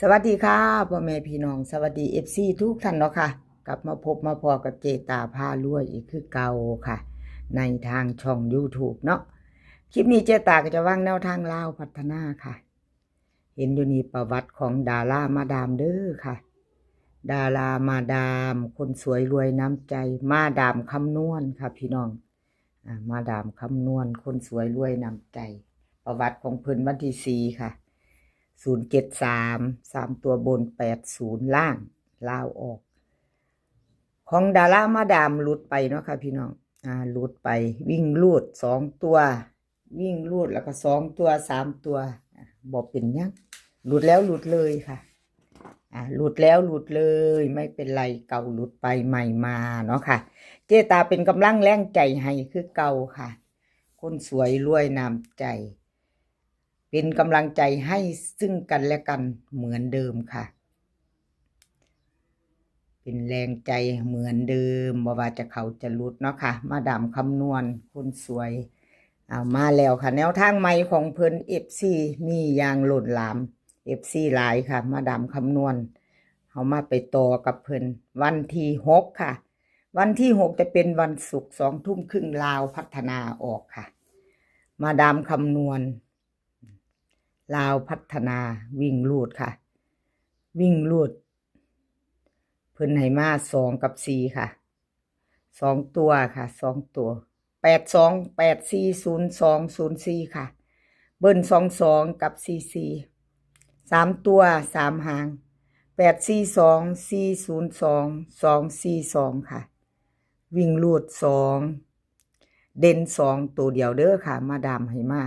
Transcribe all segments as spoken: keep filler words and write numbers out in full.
สวัสดีค่ะ พ่อแม่พี่น้อง สวัสดี เอฟซี ทุกท่านเนาะค่ะ กลับมาพบมาพ้อกับเจตาพารวยอีกคือเก่าค่ะ ในทางช่อง YouTube เนาะ คลิปนี้เจตาก็จะวางแนวทางลาวพัฒนาค่ะ เห็นอยู่นี่ประวัติของดารามาดามเด้อค่ะ ดารามาดาม คนสวยรวยน้ำใจ มาดามคำนวณค่ะพี่น้อง อ่า มาดามคำนวณ คนสวยรวยน้ำใจ ประวัติของเพิ่นวันที่สี่ค่ะ ศูนย์เจ็ดสาม สามตัวบน แปดศูนย์ ล่าง ลาวออก ของดารามาดามหลุดไปเนาะค่ะพี่น้อง อ่า หลุดไป วิ่งรูดสองตัว วิ่งรูดแล้วก็สองตัว สามตัว อ่า บ่เป็นหยัง หลุดแล้วหลุดเลยค่ะ อ่า หลุดแล้วหลุดเลย ไม่เป็นไร เก่าหลุดไปใหม่มาเนาะค่ะ เจตาเป็นกำลังแรงใจให้คือเก่าค่ะ คนสวยรวยน้ำใจ เป็นกำลังใจให้ซึ่งกันและกันเหมือนเดิมค่ะ เป็นแรงใจเหมือนเดิม บ่ว่าจะเข้าจะหลุดเนาะค่ะ มาดามคำนวณ คนสวย เอามาแล้วค่ะ แนวทางใหม่ของเพิ่น เอฟซี มีอย่างล้นหลาม เอฟซี หลายค่ะ มาดามคำนวณ เอามาไปต่อกับเพิ่น วันที่หกค่ะ วันที่หกจะเป็นวันศุกร์ สองทุ่มครึ่ง ลาวพัฒนาออกค่ะ มาดามคำนวณ ลาวพัฒนา วิ่งรูดค่ะ วิ่งรูด เพิ่นให้มาสองกับสี่ค่ะ สองตัวค่ะ สองตัว แปดสอง แปดสี่ ศูนย์สอง ศูนย์สี่ ค่ะ เบิ้ล สองสอง กับ สี่สี่ สามตัว สามหาง แปดสี่สอง สี่ศูนย์สอง สองสี่สอง ค่ะ วิ่งรูดสอง เด่นสองตัวเดียวเด้อค่ะ มาดามให้มา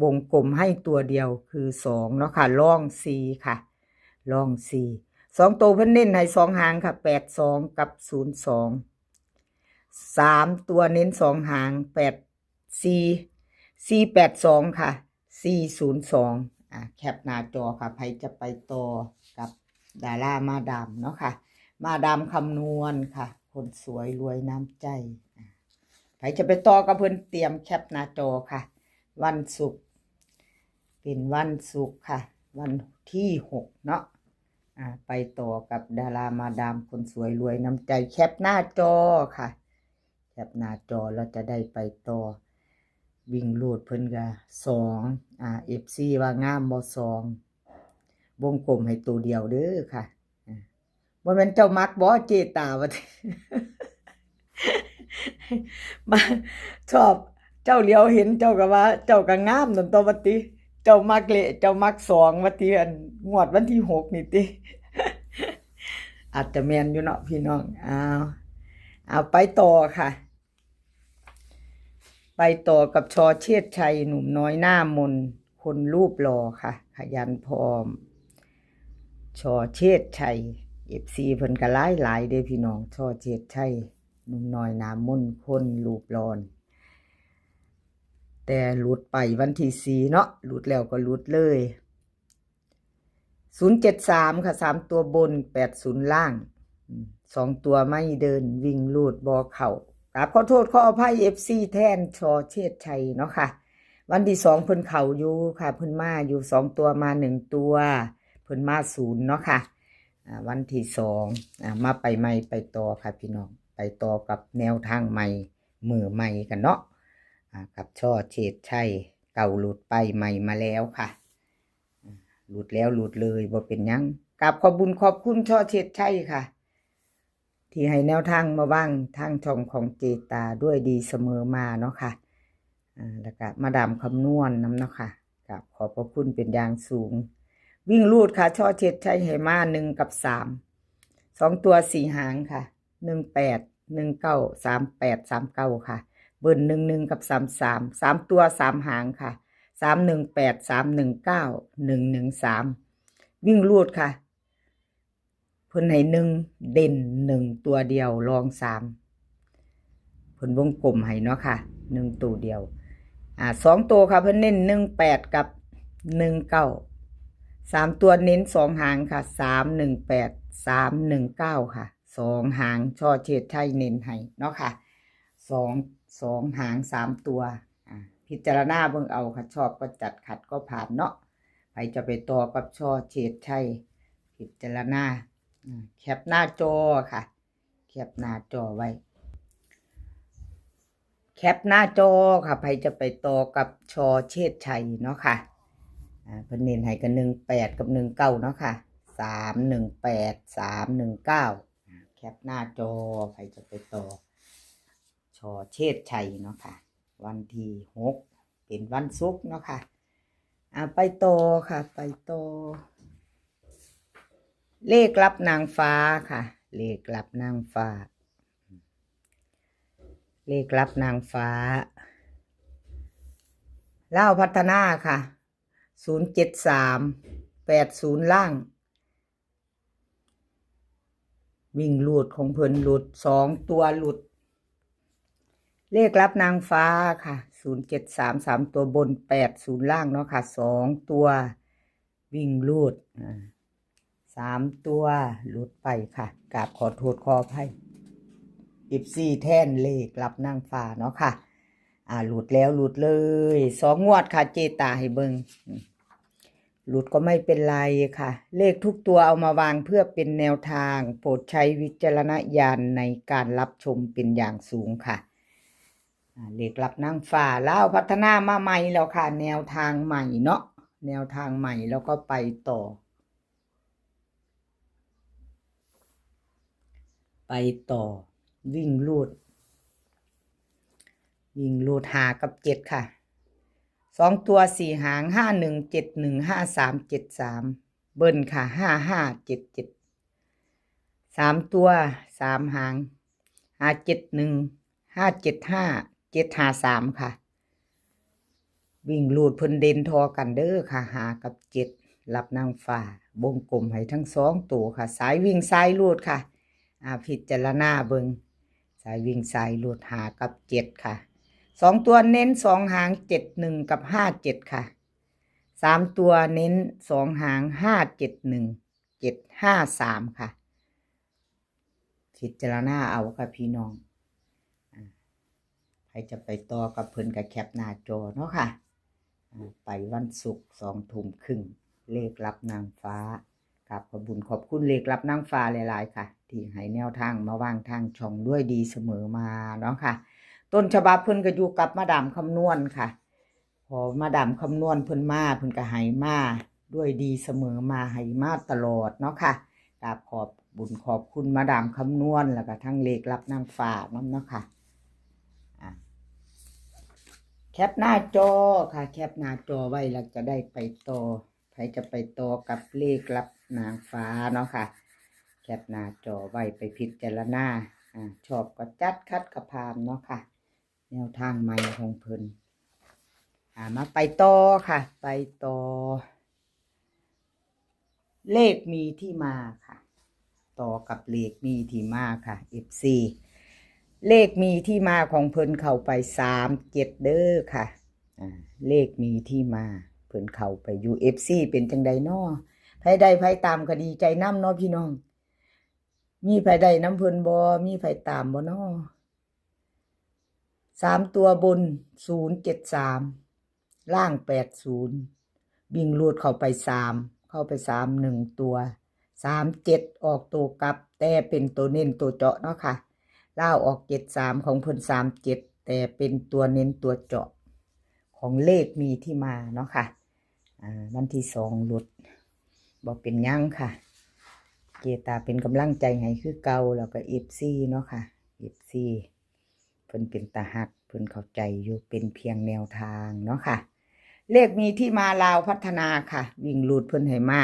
วงกลมให้ตัวเดียวคือสองเนาะค่ะ รองสี่ค่ะ รองสี่ สองตัวเพิ่นเน้นให้สองหางค่ะ แปดสอง กับ ศูนย์สอง สามตัวเน้นสองหาง แปดสี่ สี่แปดสอง ค่ะ สี่ศูนย์สอง อ่า แคปหน้าจอค่ะ ไผจะไปต่อกับดารามาดามเนาะค่ะ มาดามคำนวณค่ะ คนสวยรวยน้ำใจ อ่า ไผจะไปต่อกับเพิ่น เตรียมแคปหน้าจอค่ะ วันศุกร์ เป็นวันศุกร์ค่ะ วันที่หกเนาะ อ่า ไปต่อกับดารามาดาม คนสวยรวยน้ำใจ แคปหน้าจอค่ะ แคปหน้าจอ เราจะได้ไปต่อ วิ่งรูดเพิ่นก็สอง อ่า เอฟซี ว่างามบ่ สอง วงกลมให้ตัวเดียวเด้อค่ะ อ่า บ่แม่นเจ้ามักบ่ เจตา ว่าติ มา ชอบ เจ้าเหลียวเห็นเจ้าก็ว่า เจ้าก็งามนั่นตัว ว่าติ เจ้ามักเลข เจ้ามักสอง ว่าติ อันงวดวันที่หกนี่ติ อาจจะแม่นอยู่เนาะพี่น้อง เอา เอาไปต่อค่ะ ไปต่อกับ ช.เชษชัย หนุ่มน้อยหน้ามน คนรูปหล่อค่ะ ขยันพร้อม ช.เชษชัย เอฟซี เพิ่นก็หลายๆเด้พี่น้อง ช.เชษชัย หนุ่มน้อยหน้ามน คนรูปหล่อ แต่หลุดไปวันที่สี่เนาะ หลุดแล้วก็หลุดเลย ศูนย์เจ็ดสาม ค่ะ สามตัวบน แปดศูนย์ ล่าง อืม สองตัวไม่เดิน วิ่งรูดบ่เข้า กราบขอโทษขออภัย เอฟซี แทน ช.เชษชัย เนาะค่ะ วันที่สองเพิ่นเข้าอยู่ค่ะ เพิ่นมาอยู่ สองตัวมาหนึ่งตัว เพิ่นมาศูนย์เนาะค่ะ อ่า วันที่สอง อ่า มาไปใหม่ไปต่อค่ะพี่น้อง ไปต่อกับแนวทางใหม่ มื้อใหม่กันเนาะ อ่า กับ ช.เชษชัย เก่าหลุดไปใหม่มาแล้วค่ะ อ่า หลุดแล้วหลุดเลย บ่เป็นหยัง กราบขอบบุญขอบคุณ ช.เชษชัย ค่ะ ที่ให้แนวทางมาวางทางช่องของเจตาด้วยดีเสมอมาเนาะค่ะ อ่า แล้วก็มาดามคำนวณนำเนาะค่ะ กราบขอบพระคุณเป็นอย่างสูง วิ่งรูดค่ะ ช.เชษชัย ให้มาหนึ่งกับสาม สองตัวสี่หางค่ะ หนึ่งแปด หนึ่งเก้า สามแปด สามเก้า ค่ะ เบิ้ล หนึ่งหนึ่ง กับ สามสาม สามตัวสามหางค่ะ สามหนึ่งแปด สามหนึ่งเก้า หนึ่งหนึ่งสาม วิ่งรูดค่ะ เพิ่นให้หนึ่ง เด่นหนึ่งตัวเดียว รองสาม เพิ่นวงกลมให้เนาะค่ะ หนึ่งตัวเดียว อ่า สองตัวค่ะ เพิ่นเน้นหนึ่งแปด กับ หนึ่งเก้า สามตัวเน้นสองหางค่ะ สามหนึ่งแปด สามหนึ่งเก้า ค่ะ สองหาง ช.เชษชัย เน้นให้เนาะค่ะ สอง สองหาง สามตัว อ่า พิจารณาเบิ่งเอาค่ะ ชอบก็จัด ขัดก็ผ่านเนาะ ไผจะไปต่อกับ ช.เชษชัย พิจารณา อ่า แคปหน้าจอค่ะ แคปหน้าจอไว้ แคปหน้าจอค่ะ ใครจะไปต่อกับ ช.เชษชัยเนาะค่ะ อ่า เพิ่นเน้นให้กัน หนึ่งแปด กับ หนึ่งเก้า เนาะค่ะ สามหนึ่งแปด สามหนึ่งเก้า อ่า แคปหน้าจอ ใครจะไปต่อ ช.เชษชัยเนาะค่ะ วันที่หก เป็นวันศุกร์เนาะค่ะ อ่า ไปต่อค่ะ ไปต่อ เลขลับนางฟ้าค่ะ เลขลับนางฟ้า เลขลับนางฟ้า ลาวพัฒนาค่ะ ศูนย์เจ็ดสาม แปดศูนย์ ล่าง วิ่งหลุดของเพิ่นหลุด สองตัวหลุด เลขลับนางฟ้าค่ะ ศูนย์เจ็ดสาม สามตัวบน แปดศูนย์ ล่างเนาะค่ะ สองตัว วิ่งหลุด อ่า สามตัวหลุดไปค่ะ กราบขอโทษขออภัย เอฟซี แทนเลขลับนางฟ้าเนาะค่ะ อ่า หลุดแล้วหลุดเลย สองงวดค่ะ เจตาให้เบิ่ง อืม หลุดก็ไม่เป็นไรค่ะ เลขทุกตัวเอามาวางเพื่อเป็นแนวทาง โปรดใช้วิจารณญาณในการรับชมเป็นอย่างสูงค่ะ อ่า เลขลับนางฟ้า ลาวพัฒนามาใหม่แล้วค่ะ แนวทางใหม่เนาะ แนวทางใหม่ แล้วก็ไปต่อ ไปต่อ วิ่งหลุด วิ่งหลุด ห้ากับเจ็ดค่ะ สองตัวสี่หาง ห้าหนึ่ง เจ็ดหนึ่ง ห้าสาม เจ็ดสาม เบิ้ลค่ะ ห้าห้า เจ็ดเจ็ด สามตัวสามหาง ห้าเจ็ดหนึ่ง ห้าเจ็ดห้า เจ็ดห้าสาม ค่ะ วิ่งหลุดเพิ่นเด่นทอกันเด้อค่ะ ห้ากับเจ็ด ลับนางฟ้า วงกลมให้ทั้งสองตัวค่ะ สายวิ่งสายหลุดค่ะ อ่า พิจารณาเบิ่ง สายวิ่งสายหลุด ห้ากับเจ็ดค่ะ สองตัวเน้นสองหาง เจ็ดหนึ่ง กับ ห้าเจ็ด ค่ะ สามตัวเน้นสองหาง ห้าเจ็ดหนึ่ง เจ็ดห้าสาม ค่ะ พิจารณาเอาค่ะพี่น้อง อ่า ใครจะไปต่อกับเพิ่นก็แคปหน้าจอเนาะค่ะ อ่า ไปวันศุกร์ สองทุ่มครึ่ง เลขลับนางฟ้า กราบขอบบุญขอบคุณเลขลับนางฟ้าหลายๆค่ะ ที่ให้แนวทางมาวางทางช่องด้วยดีเสมอมาเนาะค่ะ ต้นฉบับเพิ่นก็อยู่กับมาดามคำนวณค่ะ พอมาดามคำนวณเพิ่นมา เพิ่นก็ให้มาด้วยดีเสมอมา ให้มาตลอดเนาะค่ะ กราบขอบบุญขอบคุณมาดามคำนวณ แล้วก็ทั้งเลขลับนางฟ้านำเนาะค่ะ อ่ะ แคปหน้าจอค่ะ แคปหน้าจอไว้แล้วจะได้ไปต่อ ใครจะไปต่อกับเลขลับนางฟ้าเนาะค่ะ แคปหน้าจอไว้ไปพิจารณา อ่า ชอบก็จัด ขัดก็ผ่านเนาะค่ะ แนวทางใหม่ของเพิ่น อ่า มาไปต่อค่ะ ไปต่อ เลขมีที่มาค่ะ ต่อกับเลขมีที่มาค่ะ เอฟซี เลขมีที่มาของเพิ่นเข้าไป สามเจ็ด เด้อค่ะ อ่า เลขมีที่มาเพิ่นเข้าไปอยู่ เอฟซี เป็นจังใดน้อ ไผได้ไผตามก็ดีใจนำเนาะพี่น้อง มีไผได้นำเพิ่นบ่ มีไผตามบ่น้อ สามตัวบน ศูนย์เจ็ดสาม ล่าง แปดศูนย์ วิ่งหลุดเข้าไปสาม เข้าไปสาม หนึ่งตัว สามเจ็ด ออกตัวกลับ แต่เป็นตัวเน้นตัวเจาะเนาะค่ะ ลาวออก เจ็ดสาม ของเพิ่น สามเจ็ด แต่เป็นตัวเน้นตัวเจาะ ของเลขมีที่มาเนาะค่ะ อ่า วันที่สองหลุด บ่เป็นหยังค่ะ เจตาเป็นกำลังใจให้คือเก่า แล้วก็ เอฟซี เนาะค่ะ เอฟซี เพิ่นเป็นตาฮัก เพิ่นเข้าใจอยู่ เป็นเพียงแนวทางเนาะค่ะ เลขมีที่มา ลาวพัฒนาค่ะ วิ่งหลุดเพิ่นให้มา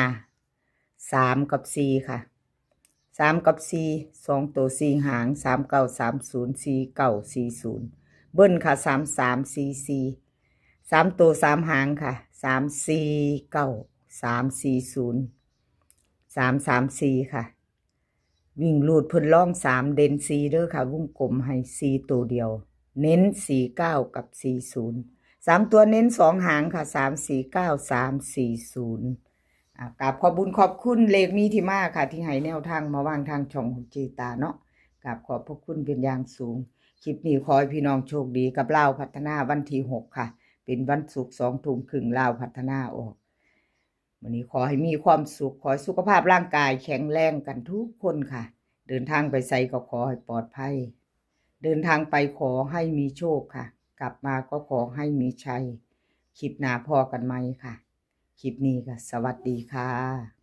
สามกับสี่ค่ะ สามกับสี่ สองตัวสี่หาง สามเก้า สามศูนย์ สี่เก้า สี่ศูนย์ เบิ้ลค่ะ สามสาม สี่สี่ สามตัวสามหางค่ะ สามสี่เก้า สามสี่ศูนย์ สามสามสี่ ค่ะ วิ่งหลุดเพิ่นร่องสาม เด่นสี่เด้อค่ะ วงกลมให้สี่ตัวเดียว เน้นสี่เก้ากับสี่ศูนย์ สามตัวเน้นสองหางค่ะ สามสี่เก้า สามสี่ศูนย์ อ่ะ กราบขอบบุญขอบคุณเลขมีที่มาค่ะ ที่ให้แนวทางมาวางทางช่องของเจตาเนาะ กราบขอบพระคุณเป็นอย่างสูง คลิปนี้ขอให้พี่น้องโชคดีกับลาวพัฒนาวันที่หกค่ะ เป็นวันศุกร์ สองทุ่มครึ่ง ลาวพัฒนาออก วันนี้ขอให้มีความสุข ขอให้สุขภาพร่างกายแข็งแรงกันทุกคนค่ะ เดินทางไปไสก็ขอให้ปลอดภัย เดินทางไปขอให้มีโชคค่ะ กลับมาก็ขอให้มีชัย คลิปหน้าพ้อกันใหม่ค่ะ คลิปนี้ก็สวัสดีค่ะ